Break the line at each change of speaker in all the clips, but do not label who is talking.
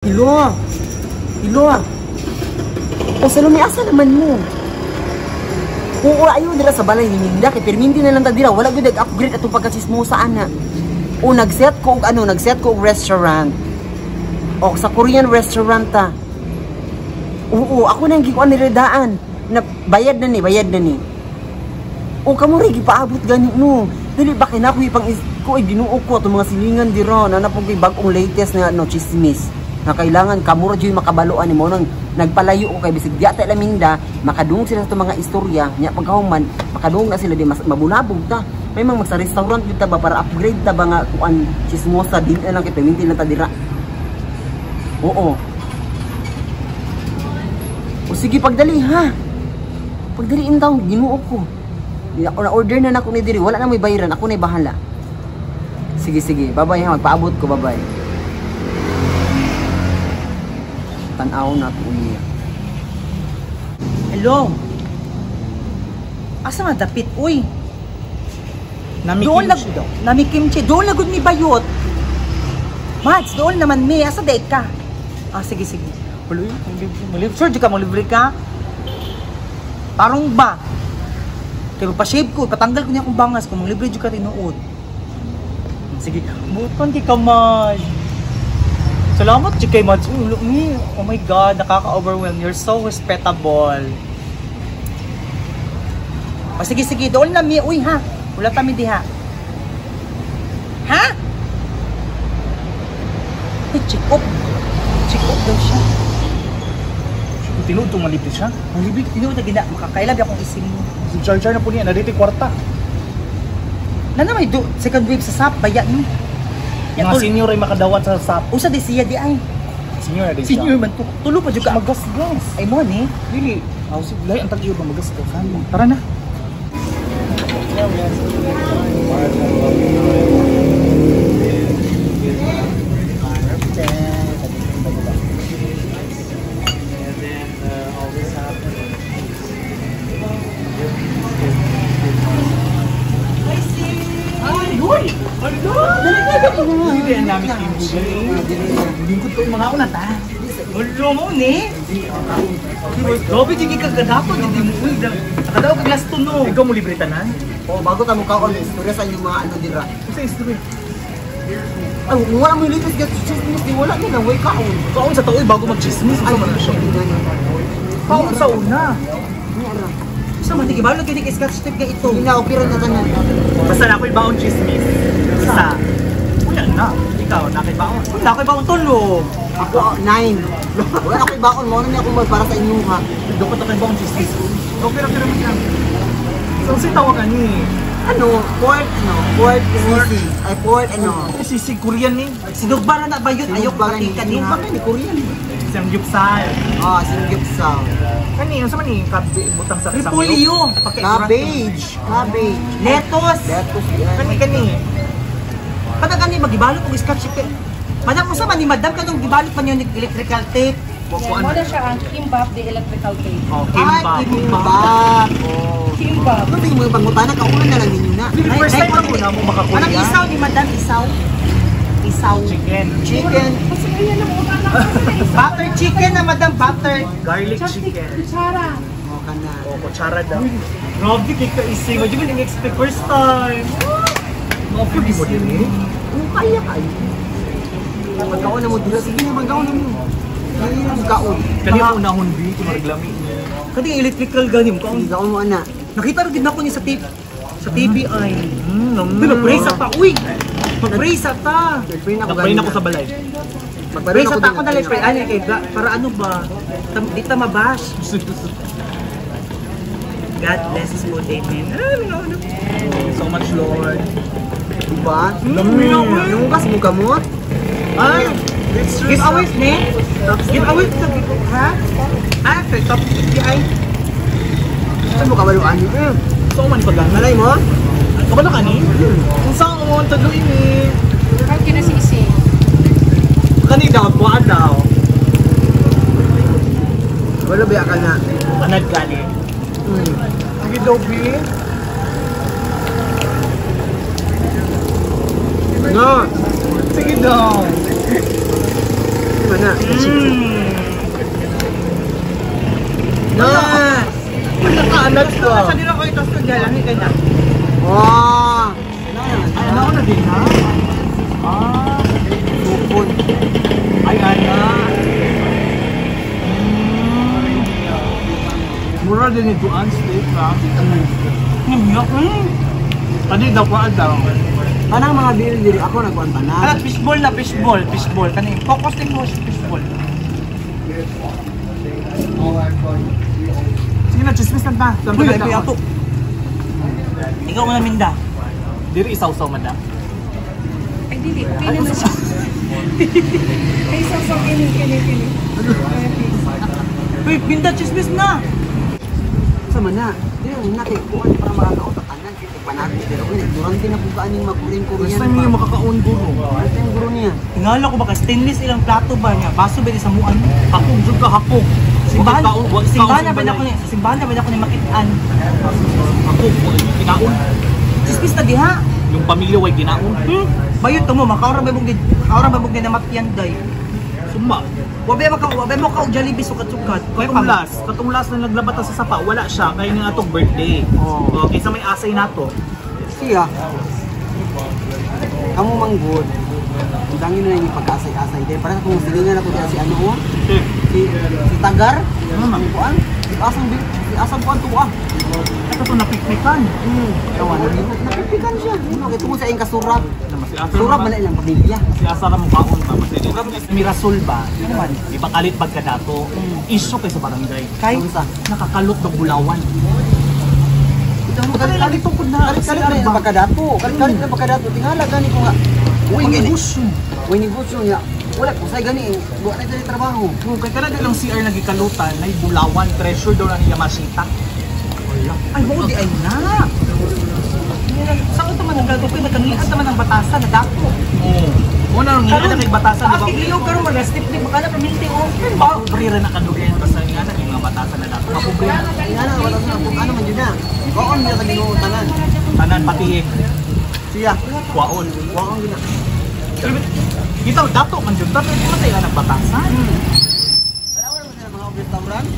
Ilo! Ilo! O Salome, asa naman mo? Oo, ayaw dira sa balay ni Minda kay pirminti na lang ta dira, wala gyud nag-upgrade atong pagkasismosa ana. O nag-set ko og ano, nag-set ko og restaurant. O sa Korean restaurant ta. Oo, ako nang gikuan ni daan. Na bayad na ni, bayad na ni. O kamo rin gipaabot gani no. Dili ba kay nako ipang ko ay Ginoo ko atong mga silingan dira na napong kay bag-ong latest na ano chismis na kailangan kamo ra jud makabaloan nimo nang nagpalayo ko kay bisig di ta laminda makadungog sila sa atong mga istorya nya pagkahuman makadungog na sila di mas mabulabog ta may mga magsa restaurant jud ta ba para upgrade ta ba nga kuan chismosa din na lang kay paminti lang ta dira. Oo. O sige pagdali ha. Pagdali in taon Ginoo ko. Ako na order na nako ni diri, wala na mo'y bayaran, ako na'y bahala. Sige sige, bye-bye ha, magpaabot ko, bye-bye. Tan-aw na to niya.
Hello. Asa nga dapit uy?
Nami
Doon lag
kimchi daw.
Nami kimchi. Doon lagod mi bayot. Mads, doon naman mi. Asa day ka? Ah, sige sige. Ulo, malibre. Sure, di ka malibre ka? Tarong ba? Kaya pa-shave ko, patanggal ko niya akong bangas kung manglibre jud ka tinuod. Sige, buton kay ka, Mad. Salamat jud kay Mads. Ulo mi. Oh my God, nakaka-overwhelm. You're so respectable. O sige, sige, doon na mi. Uy ha, wala kami diha. Ha? Ay, check up. Check up daw siya.
Tinuod tong malibre siya.
Ang libre, tinuod na gina. Makakailab akong ising.
Si Jar Jar na po niya, narito yung kwarta.
Nana may do, second wave sa SAP, bayan ni.
Mga senior ay makadawat sa SAP.
Usa di siya di ay.
Senior na din siya.
Senior man to. Tulo pa jud ka.
Magasgas.
Ay mo ni.
Dili. Aw, si Lai, ang tag-iyo ba magasgas? Tara na. Hindi na namin kimchi. Lingkod ko yung mga una ta.
Ulo mo ni. Grabe jud ka gadapo di mo uy. Nakadaw ka glass tuno.
Ikaw mo libre tanan?
O bago ta mo kaon, istorya sa inyong mga ano dira.
Kasi istorya.
Ay, wala mo yung latest get chismis, di wala na way kaon.
Kaon sa taoy bago magchismis.
Ay,
Ay, man siya. Kaon sa una.
Sa man tigibalo gyud kay scotch tape nga ito.
Hindi na opera na tanan.
Basta na ako'y baon chismis. Isa. Wala na. Ikaw, nakibaon.
Wala ko'y baon tulo.
Ako, 9. Wala ako'y baon, mo na niya akong para sa inyo ha.
Dapat ako'y baon chismis. Okay ra pero man. So, si tawag ani.
Ano, pork, ano, pork sisig. Ay, pork, ano.
Sisig Korean ni.
Sinugbara na ba yun? Ayok
Sinugbaran ni
pati kaniha.
Sinugbaran ni Korean.
Samgyupsal.
Ah, sinugipsal.
Kani, unsa man ni kabe butang sa
Repolyo.
Cabbage. Cabbage.
Lettuce.
Lettuce yan.
Kani kani.
Kada gani magibalo og scotch tape. Madam usa man ni madam kanong gibalot pa niyo ni electrical tape.
Yan, mo na siya ang kimbap, the electrical tape.
Oh,
Ay,
kimbap.
kimbap.
Oh.
Kimbap.
Ano tingin mo yung pangutana? Kaunan na lang ninyo na.
First time ako na mo makakorean.
Anong isaw ni madam isaw? Isaw.
Chicken.
Chicken.
Kasi ayan na mo anak.
Butter chicken na madam butter.
Garlic chicken.
Kutsara.
O, ka na.
Oh, kutsara daw. Grabe kay kaising. Medyo ba expect first time? Mga food mo din eh.
Kung kaya kayo. Magkaon na mo dira. Sige na, magkaon na mo. Sige na, magkaon.
Kani ako unahon bi, kung mareglami.
Kani electrical gani mo
Sige, kaon mo, ana.
Nakita ra gid nako ni sa TV sa TV ay.
Mm,
Uy, mag-pray sa pa. Uy. Mag-pray sa ta.
Nag-pray na ako.
Nagpray na ako sa balay.
Magpray
Pray sa ta ako na lang pray ani kay para ano ba? Di ta mabash. God bless us both. Amen. Ah, ano, ano.
So much, Lord.
Diba?
Lami.
Yung gas mo gamot?
Ay,
It's
give away ne. Give away sa ha? Ah, kay top 50 ay.
Saan mo kabaluan?
So man pagana.
Malay mo?
Kabalo ka ni? Kung saan mo ang tadlo ini?
Ang kinasisi.
Kani daw, kuan daw.
Wala ba ka na?
Anad gani. Sige daw, bi.
No!
Sige daw.
na. Na! Nakaalat ko.
Sa nila ko ito sa galangi kay na.
Wow!
Ay, ano na din ha? Ah,
Sukon.
Ay, ana. Mura din ito ang steak ha.
Ngimyak.
Kani daw pa daw.
Kanang mga bill diri ako nagkuan
Ala
tanan.
fishball na fishball, fishball kani. Focus din mo sa fishball.
Sige na, chismis lang ta.
Uy, ay ato. Ikaw mo na Minda.
Diri isaw-saw man da.
Ay, dili. Okay na na siya. Ay, so, kini, kini, kini.
Uy, Minda chismis na.
Sa man na. Diri na kay kuan para makakaon ta tanan kay panagos diri. Uy, durante na pud kaaning mag-Korean Korean.
First time niya makakaon guro.
First time guro niya.
Tingala ko baka stainless ilang plato ba niya? Baso ba di sa muan?
Hakog jud ka hakog.
Simbahan,
Wag kaon, wag
simbahan na ba na ko ni, sa simbahan na ba na ko ni makitaan?
Hakog, wag kinaon.
Chismis na diha.
Yung pamilya way ginaon.
Bayot to mo, makaura ba mong makaura ba mong ginamatyan day.
Suma.
Wabay mo ka og Jollibee sukat-sukat.
Katong last na naglabata sa sapa, wala siya kay ning atong birthday.
Oh.
Okay, sa may asay nato.
Siya. Kamu manggod. Ang dangin na yung pagkaasay-asay. Kaya parang kung silingan ako diya si ano oh. Si si Tagar.
Ano
Ang kuan. Si asang si asang kuan tuwa.
Ito to napikpikan.
Ewan, napipikan siya. Ano, kay tungod sa iyang kasurap.
Naman si Asa.
Surap man na ilang pamilya.
Si Asa ra mo kaon ba? Kasi Mirasol ba? Ano man? Di ba kalit pagkadato? Isyo kay sa barangay.
Kay
Unsa?
Nakakalot ng bulawan.
Ito mo
Kalit
kalit
tungkod na.
kalit kalit na pagkadato. Kalit kalit na pagkadato. Tingala gani ko nga. Uy,
Ang
gani.
negosyo.
Uy, negosyo niya. Wala ko say gani. Wa na diri trabaho.
Kung kay kana lang CR nagikalutan, nay bulawan treasure daw na ni Yamashita. Wala.
Ay, mo di ay na. Sa unta man ang gagawin, nagkangian naman ang batasan na dako.
Oo. Una nang nga kay batasan
Sa
di ba?
aking liyo karon wala step ni baka na paminti oh.
Mapobre ra na kadugayan basta nga na yung mga batasan na dato. Mapobre na.
Tingala wala sa kung ano man jud na. Goon niya sa Ginoo tanan.
Tanan pati
Siya.
kwaon.
Waon gina.
Pero Kita dato man jud dato di man tayo ng batasan.
Tanawa mo sila mga restaurant.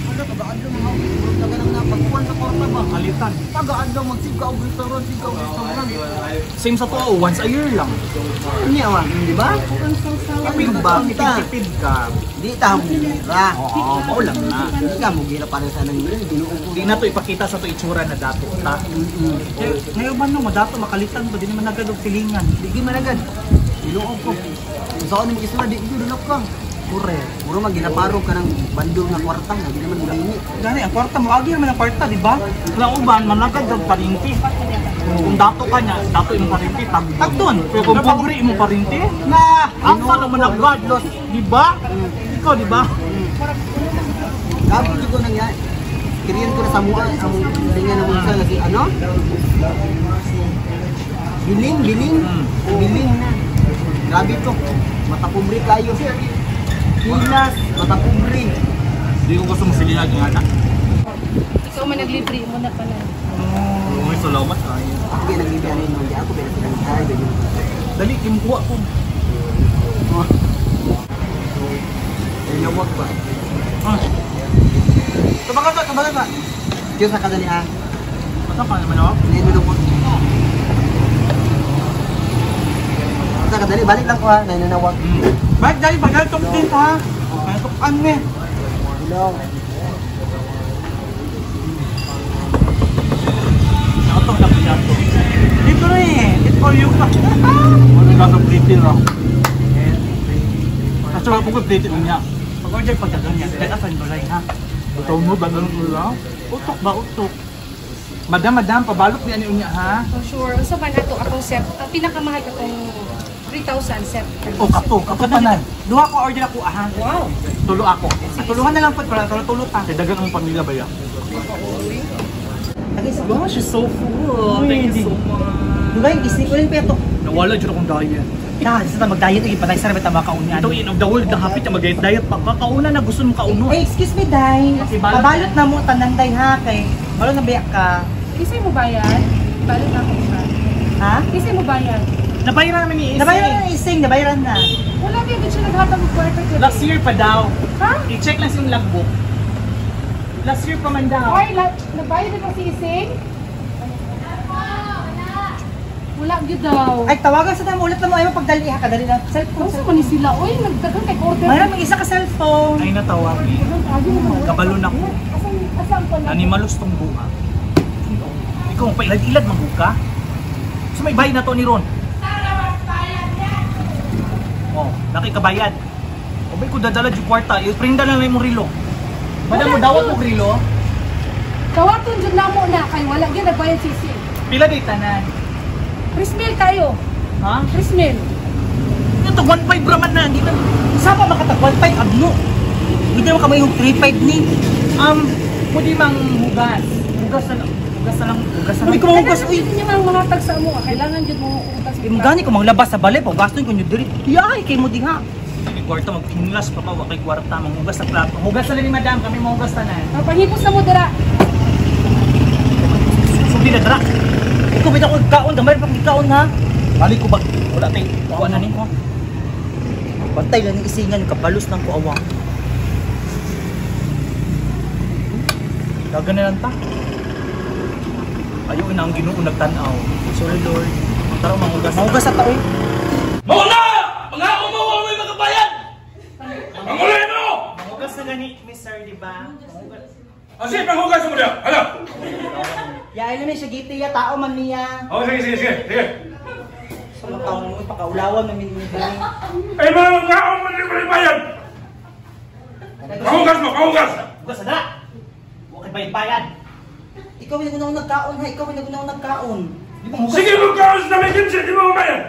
Wala pagaadlaw mga restaurant na ganang na pagkuan sa kwarta ba.
Kalitan.
Pagaadlaw magsiga og restaurant, siga og restaurant.
Same sa tuo, once a year lang.
Niya wa, di ba?
Tipid ba? Tipid-tipid ka.
Di ta mugira.
Oo, mao lang na.
Di ka mugira para sa nang Ginoo ko.
Di na to ipakita sa to itsura na dato ta.
Ngayon man no, madato makalitan ba di naman agad og silingan.
Di gi man agad. Ginoo ko. Saan mo gisura di gyud dulok ka.
Correct.
Muro man ginaparo ka ng bandol nga kwarta nga di naman mulingi.
Gani ang kwarta mo agi naman ang kwarta, di ba?
Kauban managad ang parinti. Kung dato ka niya, dato imong parinti tagdon.
Tagdon.
Pero kung pobre imong parinti, na asa naman agad, di ba? Ikaw di ba?
Gabi jud ko nang yan. Kiriyan ko na sa mua among tingnan na sa si ano? Biling, biling. Biling na. Grabe to. Matapobre kayo. Hilas, matapobre.
Di ko gusto mo sila nga anak.
Ikaw man naglibre mo na pala.
Uy, salamat kayo.
Ako ba naglibre ano yun? Ako ba nagsilang
Dali, kimukuha ko.
Ay, nawag ba?
Ah,
Tubagal ka, tubagal ka.
Diyos sa kadali ah.
basta ka naman ako.
Nainulungkot. Sa kadali, balik lang ko ha. Nainanawag.
Bakit dali bagal tong din ha? Kaya tukan eh.
Hello.
Nakatong na piyato.
Dito na eh. It's for you ka.
Wala ka sa pretty ra. Kasi wala ko pretty niya.
Pag-order pagkaganyan, dahil asan balay ha?
Ikaw mo, bagal mo lang.
Utok ba, utok?
Madam, madam, pabalot niya ni unya ha.
Oh, sure. Unsa man ato akong set? Ang pinakamahal katong 3,000 set.
O, kato, kato tanan.
Duha ko order ako ah.
Wow.
Tulo ako.
Tuluhan na lang po, para tulo-tulo pa.
Kay dagan ang pamilya ba ya?
Wow,
she's so full. Thank you so much.
Diba yung isip ko rin peto?
Nawala dyan akong diet.
Na, sa ta mag-diet yung patay sa rabita makaunyan.
Ito in of the world, na hapit na mag-diet pa. Kakauna na gusto mong kauno.
Eh, excuse me, Day.
Ibalot.
Pabalot na mo tanan day ha kay balot na biyak ka.
Kisay mo bayad? Balot na ako siya.
Ha?
Kisay mo bayad?
Nabayaran naman ni Isay.
Nabayaran na ising, nabayaran na.
Wala ba gid siya naghatag og kwarta diri.
Last year pa daw.
Ha?
I-check lang siyang logbook. Last year pa man daw.
Ay, nabayad na ba si Ising? Wala gyud daw.
Ay, tawagan sa tamo ulit na mo ay pagdali ha, kadali lang. Cellphone.
Unsa man ni sila? Oy, nagdagan kay order.
Mayroon may isa ka cellphone.
Ay natawag eh. Kabalo na ko.
Asan asan pa na?
Animalos tong buha. Ikaw pa ilad-ilad maguka. So may bayad na to ni Ron. Oh, laki kabayad. O bay ko dadala di kwarta, i-prinda na lang imong rilo. Madam mo dawat mo rilo.
Tawaton jud namo na kay wala gyud nagbayad si Ising.
Pila di tanan?
Prismil kayo.
Ha?
Prismil.
Ito 1.5 raman na, di man.
Sa pa makatag 1.5 abno. Hindi mo kamay yung 3.5 ni.
Pwede mang hugas. Hugas na lang, hugas na lang, hugas na
Hindi
lang.
ko mahugas uy.
Kailangan jud mga tag sa amo. Kailangan jud mo utas.
Imo gani ko manglabas sa balay, pagastoy ko nyo diri. Yaay kay mo diha.
Kay kwarta maghinlas pa pa wa kay kwarta manghugas sa plato. Hugas na lang ni madam, kami manghugas tanan.
Pahipos na mo dira.
Sugdi na dra.
Ikaw bitaw ko kaon, gamay pa kaon ha.
Balik ko bag wala tay kuha na ni ko.
Bantay lang ni isingan kabalos ng kuawa.
Dagan na lang ta. Ayaw na ang Ginoo nagtan-aw.
Sorry Lord.
Tara manghugas.
Mahugas sa tao eh.
Mauna! Mga umawa may makabayan! Mangulay mo!
Manghugas na gani, Miss Sir, di ba? Manghugas.
Kasi panghugas mo diya! Ano?
Yaay lang siya giti ya tao man niya.
Oh, sige, sige, sige, sige.
Sa mga taon mo pakaulawan man min ni.
Ay, mga mga umawa bayan! Panghugas mo, panghugas!
Hugas na dra. Wa kay bayad-bayad.
Ikaw yung nagunang nagkaon ha, ikaw yung nagunang nagkaon.
Di ba hugas?
Sige, magkaos na may kimsi, di mo mabayan!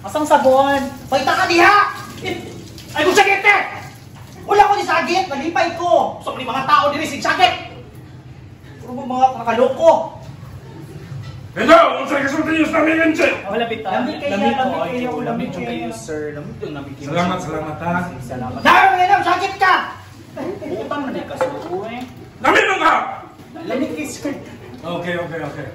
Asang sabon?
Paita ka diha! Ay kung sakit eh! Wala ko ni sagit, nalipay ko.
So, ni mga tao diri sig sakit.
Puro mo mga kakaloko.
Ikaw, unsay kasulti niyo sa may kimsi!
Wala bitaw.
Lamig kayo,
Lamig
lamig
ko,
kayo,
lamig
lamig
jud kayo,
kayo.
sir. Lamig jud lamig kayo.
Salamat, salamat ha.
Salamat.
Dahil nga sakit ka!
Utang na di ka sir. Uy.
Namin mo ka!
Lamig kay sir.
Okay, okay, okay.